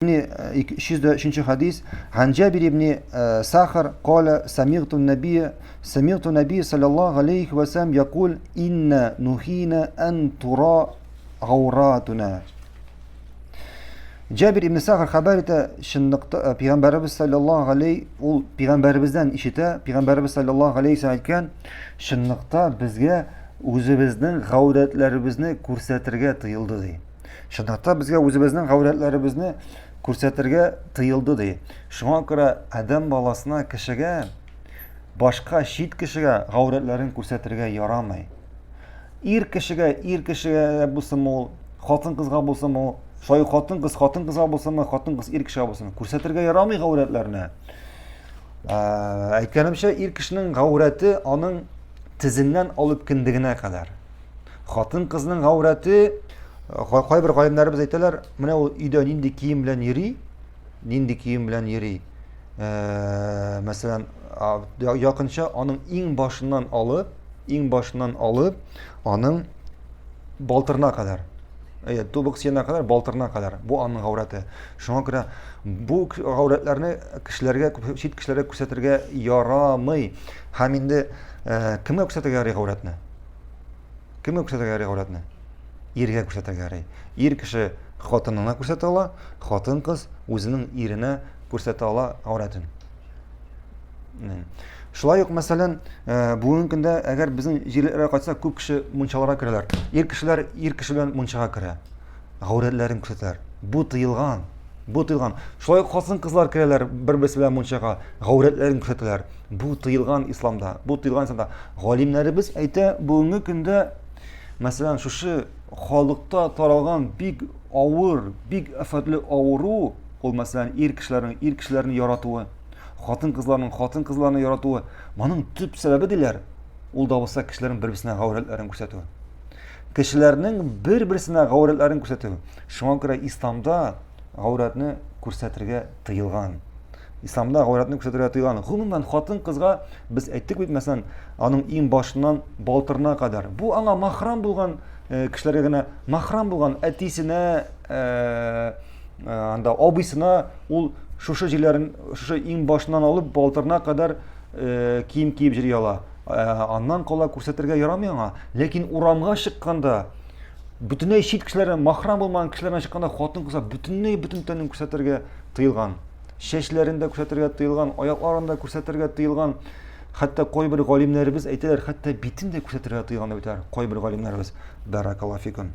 303 хадис. Ан Джабир ибн Сахар قال سمعت النبي سمعت النبي صلى الله عليه وسلم يقول إن نهينا أن ترى عوراتنا. Джабир ибн Сахар хәбәр итә, чынлыкта пәйгамбәребез саллаллаһу алейhi ул пәйгамбәребездән ишетә, пәйгамбәребез саллаллаһу алейхи вәсәлләм әйткән, чынлыкта безгә үзебезнең гаурәтләребезне күрсәтергә тыелды ди. Чынлыкта безгә үзебезнең гаурәтләребезне күрсәтергә тыелды ди. Шуңа күрә адәм баласына кешегә башка чит кешегә гаурәтләрен күрсәтергә ярамый. Ир кешегә, ир кешегә булсынмы ул, хатын-кызга булсынмы ул, шулай хатын-кыз хатын-кызга булсынмы, хатын-кыз ир кешегә булсынмы, күрсәтергә ярамый гаурәтләрне. Әйткәнемчә, ир кешенең гаурәте аның тезеннән алып кендегенә кадәр. Хатын-кызның гаурәте, кайбер галимнәребез әйтәләр, менә ул өйдә нинди кием белән йөри, нинди кием белән йөри. Мәсәлән, якынча аның иң башыннан алып, иң башыннан алып, аның балтырына кадәр. Әйе, тубык сөягенә кадәр, балтырына кадәр. Бу аның гаурәте. Шуңа күрә бу гаурәтләрне кешеләргә, чит кешеләргә күрсәтергә ярамый. Һәм инде кемгә күрсәтергә ярый гаурәтне? Кемгә күрсәтергә ярый гаурәтне? Иргә күрсәтергә ярый. Ир кеше хатынына күрсәтә ала, хатын-кыз үзенең иренә күрсәтә ала гаурәтен. Шулай ук, мәсәлән, бүгенге көндә әгәр безнең җирлекләргә кайтсак, күп кеше мунчаларга керәләр. Ир кешеләр ир кеше белән мунчага керә. Гаурәтләрен күрсәтәләр. Бу тыелган. Бу тыелган. Шулай ук хатын-кызлар керәләр бер-берсе белән мунчага, гаурәтләрен күрсәтәләр. Бу тыелган исламда. Бу тыелган исламда. Галимнәребез әйтә, бүгенге көндә, мәсәлән, шушы халыкта таралган бик авыр, бик афәтле авыру, ул мәсәлән, ир кешеләрнең ир кешеләрне яратуы, хатын-кызларның хатын-кызларны яратуы, моның төп сәбәбе диләр, ул да булса кешеләрнең бер-берсенә гаурәтләрен күрсәтүе. Кешеләрнең бер-берсенә гаурәтләрен күрсәтү. Шуңа күрә исламда гаурәтне күрсәтергә тыелган. Исламда гаурәтне күрсәтергә тыелган. Гомумән, хатын-кызга без әйттек бит, мәсәлән, аның иң башыннан балтырына кадәр. Бу аңа махрам булган э, кешеләргә генә махрам булган әтисенә, э, э, анда абыйсына ул шушы җирләрен, шушы иң башыннан алып балтырына кадәр э, кием киеп йөри ала. Э, аннан кала күрсәтергә ярамый аңа. Ләкин урамга чыкканда бөтенләй чит кешеләрдән, махрам булмаган кешеләрдән чыкканда хатын-кызга бөтенләй бөтен тәнен күрсәтергә тыелган. Чәчләрен дә күрсәтергә тыелган, аякларын да күрсәтергә тыелган. Хәтта кайбер галимнәребез әйтәләр, хәтта битен дә күрсәтергә тыелган дип әйтәләр кайбер галимнәребез. Бәракаллаһу фикум.